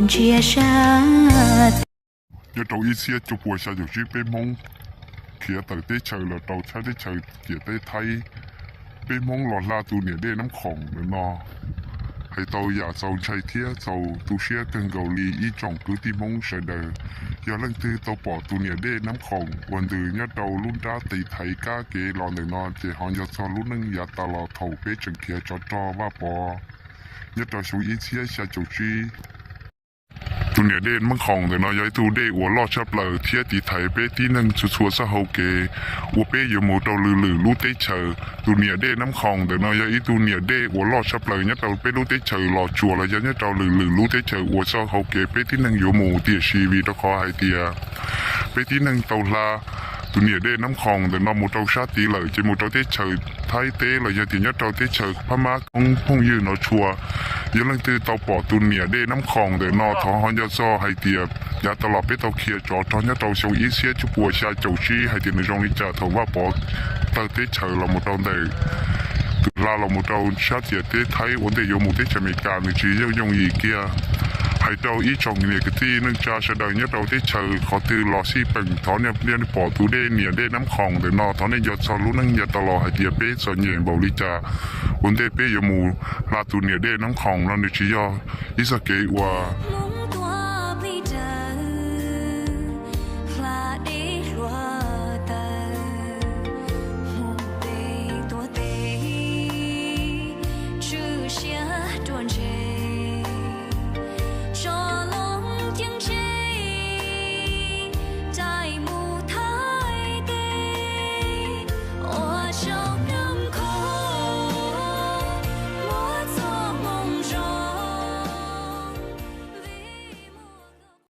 Nyob rau ib txhiab cuaj puas xya caum tsib peb Hmoob khiav tawm teb chaws los rau tshab teb chaws ciam teb Thaib. Peb Hmoob los hla tus niam dej Nab Khoom ntawm no, hais tau yam txaus ntshai thiab txaus tu siab kawg nkaus li ib tsoom kwv tij Hmoob sawv daws. Yog leej twg tau pom tus niam dej Nab Khoom uas ntws nyob rau lub nrab tiv thaiv kab kev los ntawm no ces ho yog txog lub neej yav tas los thaum peb tseem khiav tsov rog Vaj Pov nyob rau xyoo ib txhiab xya caum tsib. Tus niam dej Nab Khoom ntawm no yog ib tug dej uas loj tshaj plaws thiab tiv thaiv peb tib neeg txhua txhua txoj hau kev uas peb yuav mus rau lwm lwm lub teb chaws. Tus niam dej Nab Khoom ntawm no yog ib tug niam dej uas loj tshaj plaws nyob rau peb lub teb chaws Los Tsuas los yog nyob rau lwm lwm lub teb chaws uas txoj hau kev peb tib neeg yuav mus, tiam sis vim rau qhov hais tias peb tib neeg tau hla tus niam dej Nab Khoom ntawm no mus rau sab tid lawm ces mus rau teb chaws Thaib teb los yog tias nyob rau teb chaws Phab Mab Koob phooj ywg no tshua. Yog leej twg tau pom tus niam dej Nab Khoom ntawm no thov ho nco txog hais tias yav tas los peb tau khiav tsov rog nyob rau xyoo ib txhiab cuaj puas xya caum tsib hais tias nws zoo li cas thaum Vaj Pov tawg teb chaws los mus rau ntawm tus hla los mus rau sab ciam teb Thaib ua ntej yuav mus teb chaws Amelikas nws tsis yooj yooj yim kiag. Hais rau ib tsoom niam kwv tij neej tsa sawv daws nyob rau teb chaws qhov twg los xij peem thov nej pom tus dej niam dej Nab Khoom ntawm no thov nej nco txog lub neej yav tas los hais tias peb txom nyem npaum li cas ua ntej peb yuav mus hla tus niam dej Nab Khoom no. Nws tsis yog ib txoj kev uas